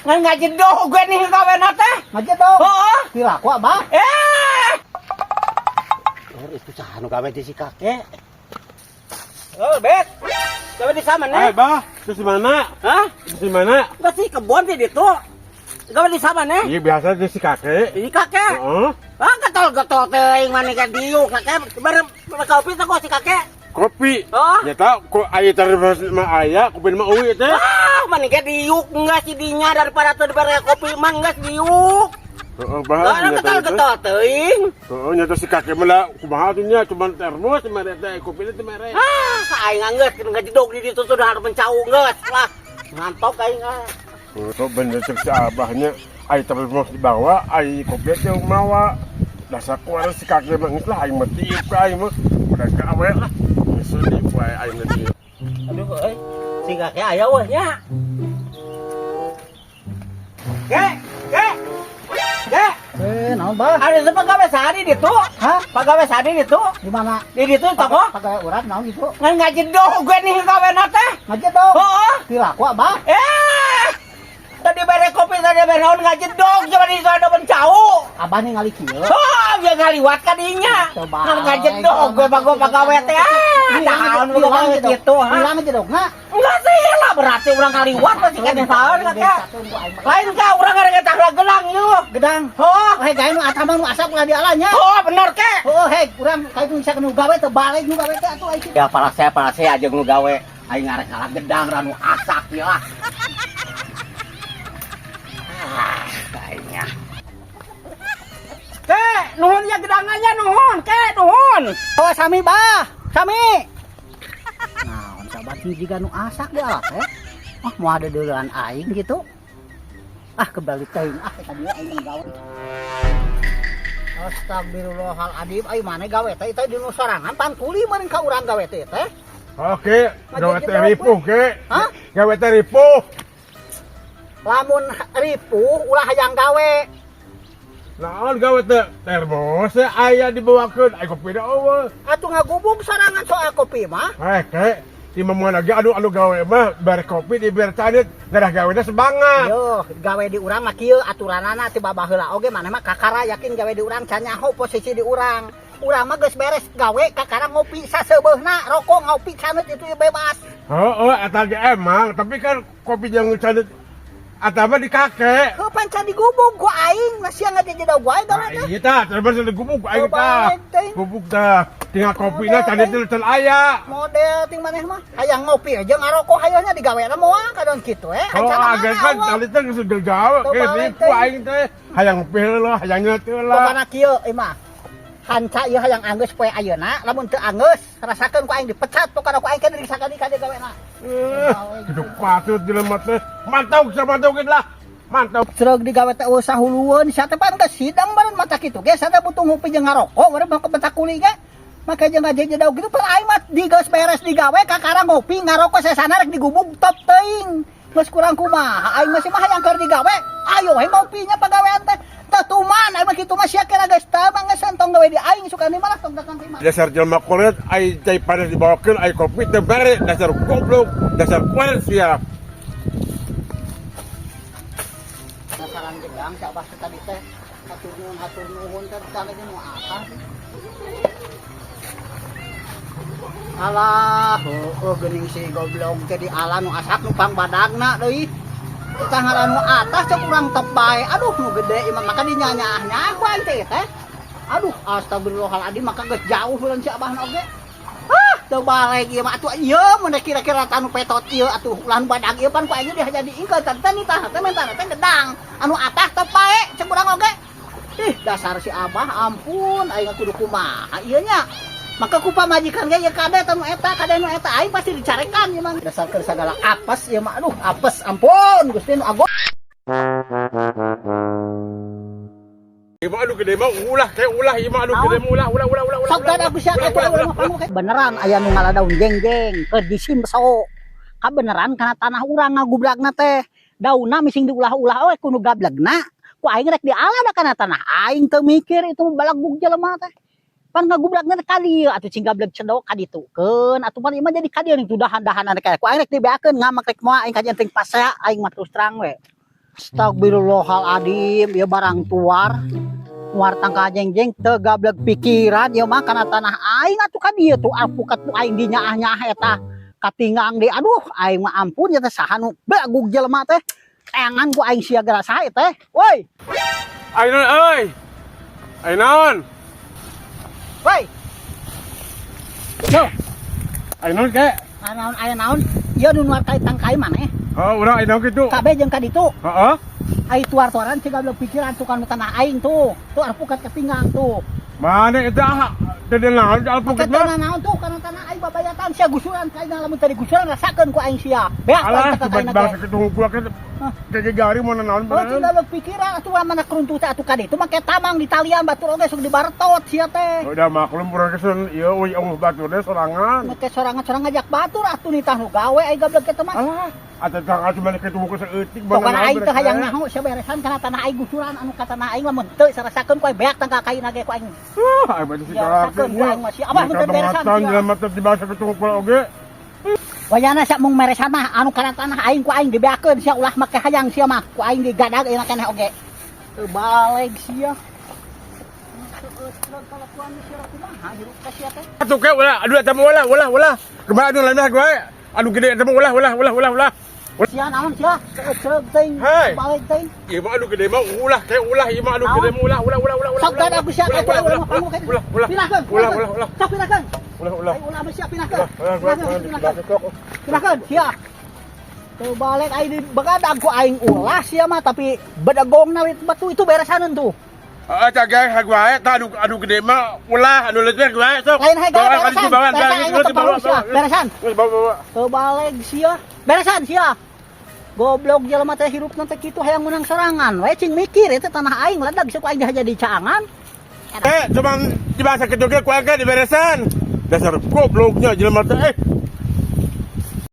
Ngan ngajedog gue nih gawena teh. Ngajedog. Heeh. Piraku, Abah. Eh. Oh, itu saha nu gawe di si kakek? Oh, Bet. Gawe di sana Eh, nih. Bah, terus di mana? Hah? Terus di mana? Enggak sih kebon sih itu. Gawe di sana nih. Iya, biasa di si kakek. Di kakek. Heeh. Ah, getol-getol teuing maneh kan diuk kakek. Bareng kopi teh kok si kakek. Kopi. Oh. Ya tahu kok aya terus mah aya, kopi mah euy teh. Ah, maneh ge diuk enggak si dinya daripada tuh dibere kopi mah geus diuk. Heeh, bah. Ah, getol-getol teuing. Heeh, nyata si kakek mah lah kumaha tuh nya cuman termos mere teh kopi teh mere. Ah, aing geus ngajedog di ditu tuh harus mencau geus lah. Ngantok aing ah. Oh, bener cek si abahnya. Aya termos dibawa, aya kopi teh mawa. Dasar kuar si kakek mah geus lah aing mah tiup ka aing mah. Udah gawe lah. Geus tiup wae aing mah tiup. Aduh euy, si kakek aya weh nya. Kek, kek. Kek, Eh, naon, Bah? ada siapa pagawe sehari ditu? Hah? Pagawe sehari ditu? Di mana? Di ditu toko? Pagawe urang naon gitu? Ngan ngajedog gue nih gawena teh. Ngajedog. Heeh. Piraku, Abah. Eh. Tadi bere kopi tadi bere naon ngajedog coba di sana mencau. Abah nih ngali kieu. Oh, ya ngaliwat ka dinya. Coba. Ngan ngajedog gue bago pagawe teh. Ah, naon pagawe kitu, ha? Hilang ngjedogna. Enggak sih lah berarti urang ngaliwat masih kene saon kakek. Lain ka urang ngareng tangga gelang yeuh. Gedang. Oh, Hei, gawe nu atama nu asak ulah dialanya. oh bener kek. Oh, hei, urang ka itu bisa nu gawe teh balik nu gawe teh atuh aing. Ya para saya aja nu gawe aing ngarek kalah gedang ranu asak ya lah. Ah, kayaknya. Kek, nuhun ya gedangannya nuhun, kek, nuhun. Oh, sami, Bah. Sami. Naon sahabat ini jiga nu asak diala teh. Ah, mau ada duluan aing gitu. Ah, kebalik teuing. Ah, tadi aing gawe. Astagfirullahaladzim, ayo mana gawe teh itu di nu sorangan pan kuli meureun ka urang gawe teh teh. Oke, gawe teh ripuh ke. Hah? Gawe teh ripuh. Lamun ripuh ulah hayang gawe. Naon gawe teh termos teh aya dibawakeun aya kopi da eueuh. Atuh ngagubug sorangan soal kopi mah. Eh, kek, di mamuan lagi anu anu gawe mah bare kopi di bare canet garah gawena semangat. Yo, gawe di urang mah kieu aturanana ti babaheula oge maneh mah kakara yakin gawe di urang can nyaho posisi di urang. Urang mah geus beres gawe kakara ngopi saseubeuhna, rokok ngopi canet itu ya bebas. Heeh, eta ge emang, tapi kan kopi jeung canet eta mah di kakek. Heuh pan can digubug ku aing, nah sia ngajejedog wae gawe Nah, teh. iya tah, terus digubug aing tah. Balik teh. Gubug tah, tinggal kopina canet teh can aya. Model ting maneh mah hayang ngopi aja ngarokok hayangnya digawena moal kadon kitu eh. Oh, agan kan tadi teh geus gawe, Tuh, ke balik ripuh teh. aing teh. Hayang ngopi heula, hayang nyeut heula. Pokona kieu ieu mah. Hanca ieu hayang anggeus poe ayeuna, lamun teu anggeus rasakeun ku aing dipecat pokona ku aing kan disakali ka gawena. Eh, hidup patut jelema teh. Mantau sama mantau lah. Mantau. Sereg digawe teh usah hulueun sia teh pan geus sidang meureun mata kitu ge sia teh butuh ngopi jeung ngarokok meureun mah bentak kuli ge. Make jeung ngajejedog kitu pan aing mah di geus beres digawe kakara ngopi ngarokok sesana rek digubug top teuing. Geus kurang kumaha aing mah sih mah hayang keur digawe ayo we ngopinya pagawean teh. Teu tuman aing mah kitu mah sia kira geus teu mah geus entong gawe di aing suka di mana tong datang di mana. Dasar jelema koret ai cai panas dibawakeun ai kopi teu bare, dasar goblok, dasar koret sia. Penasaran gedang si Abah tadi teh hatur nuhun teh tadi nu atas. Alah, heueuh geuning si goblok teh di ala nu asak nu pangbadagna deui. Kita ngaran nu atas cek urang top bae. Aduh nu gede ieu mah maka dinyanyaahnya ku aing teh teh. Aduh astagfirullahaladzim maka geus jauh bulan si Abahna oge. Ah, teu baleg ieu mah atuh ieu mun kira-kira tanu petot ieu atuh ulah nu badag ieu pan ku aing ge jadi ingkeun teh nitah teh mentana teh gedang. Anu atas top bae cek urang oge. Ih, dasar si Abah ampun aing kudu kumaha ieu nya. Maka ku pamajikan ge ieu kade tanu eta kade nu eta aing pasti dicarekan ieu mah. Dasar keur sagala apes ieu mah aduh apes ampun Gusti nu agung. Ieu mah anu gede mah ulah ke ulah ieu mah anu gede mah ulah ulah ulah ulah ulah. Sok dan aku sia atuh urang mah panggung beneran aya nu ngala daun jengjeng keur disimso. Kabeneran kana tanah urang ngagublagna teh. Daunna mising diulah-ulah we ku nu gablegna. Ku aing rek diala da kana tanah aing teu mikir itu balagug jelema teh. Pan ngagublagna teh ka dieu atuh cing gableg cedok ka ditukeun atuh pan ieu mah jadi ka dieu ning tuh dahan-dahanan kayak ku aing rek dibeakeun ngamak rek moal aing kajian ting pasea aing mah terus terang we. Astagfirullahaladzim, ya barang tuar. Nuar tangka jengjeng teu gablek pikiran ieu mah kana tanah aing atuh ka dieu tuh alpukat nu aing dinyaah-nyaah eta katinggang di, aduh, aing mah ampun ya teh, saha nu bagug jelema teh, teangan ku aing sia gara saha teh, woi. Ayo naon euy? Ayo naon? Woi, yo. Ayo naon kek? Aya naon, aya naon ieu nu nuar kai tangkai maneh? Oh, urang ayo naon kitu? Kabeh jeung ka ditu. Heeh. Ai tuar-tuaran teu gablek pikiran tuh kan tanah aing tuh, tuh alpukat ketinggang tuh. Mana itu ah? Teu naon alpukat Maka mah? Tanah naon tuh karena tanah aing babayatan sia gusuran ka aing, lamun tadi gusuran rasakeun ku aing sia. Beak ku Alah, aing teh ka coba kaina bangsa ge. ketemu gua kan kayak gari mau naon Oh, beneran. tinggal lo pikiran atuh mana keruntuh teh atuh ka ditu make tamang di talian batur oge sok dibaretot sia teh. Udah maklum urang kesun ieu euy eueuh batur teh sorangan. Make sorangan-sorangan ngajak batur atuh nitah nu gawe aing gablek kitu mah. Alah, atuh tang cuma ketemu ku saeutik. Pokona aing teh hayang nyaho sia beresan kana tanah aing gusuran anu ka tanah aing, lamun teu sarasakeun ku aing beak tangka kaina ge ku aing. Ah, aing mah si Ya, rasakeun ku aing mah sia. Abah mun teu beresan sia. Jelema teh dibahasa ketemu ku oge. Wayana sia mung meresan mah anu kana tanah aing ku aing dibeakeun sia, ulah make hayang sia mah ku aing digadag ayeuna keneh oge. Teu baleg sia. Kalakuan sia kumaha hirup ka sia teh? Atuh ke ulah, aduh eta mah ulah, ulah, ulah. Kumaha anu lain mah gue? Anu gede eta mah ulah, ulah, ulah, ulah, ulah. Sia naon sia? Seueut teuing. Hei. Baleg teuing. Ieu mah anu gede mah ulah, kayak ulah ieu mah anu Naon? gede mah ulah, ulah, ulah, ulah, ulah. Sok teh aku sia ulah, atuh ulah, urang ulah, mah panggung ulah, ulah. Pindahkeun. Ulah, ulah, ulah. Sok pindahkeun. Ulah, ulah. Ayo ulah mah sia pindahkeun. Ulah, ulah, ulah, Pindahkeun, pindahkeun. ulah. Pindahkeun sia. Tuh balik aing di begadang ku aing ulah sia mah, tapi bedegongna we batu itu beresaneun tuh. Ah, cagai hag wae tah anu anu gede mah ulah, anu leutik wae sok. Lain hae gawe Bawa, beresan. bawa, Beresan aing mah teu perlu sia. Beresan. Bawa, bawa. Teu baleg sia. Beresan sia. Goblok jelema teh hirupna teh kitu, hayang menang serangan. We cing mikir itu tanah aing ledag sok aing jadi caangan. Eh, cuman dibahasa ke juga ku angkat diberesan. Dasar gobloknya jelema teh. Eh.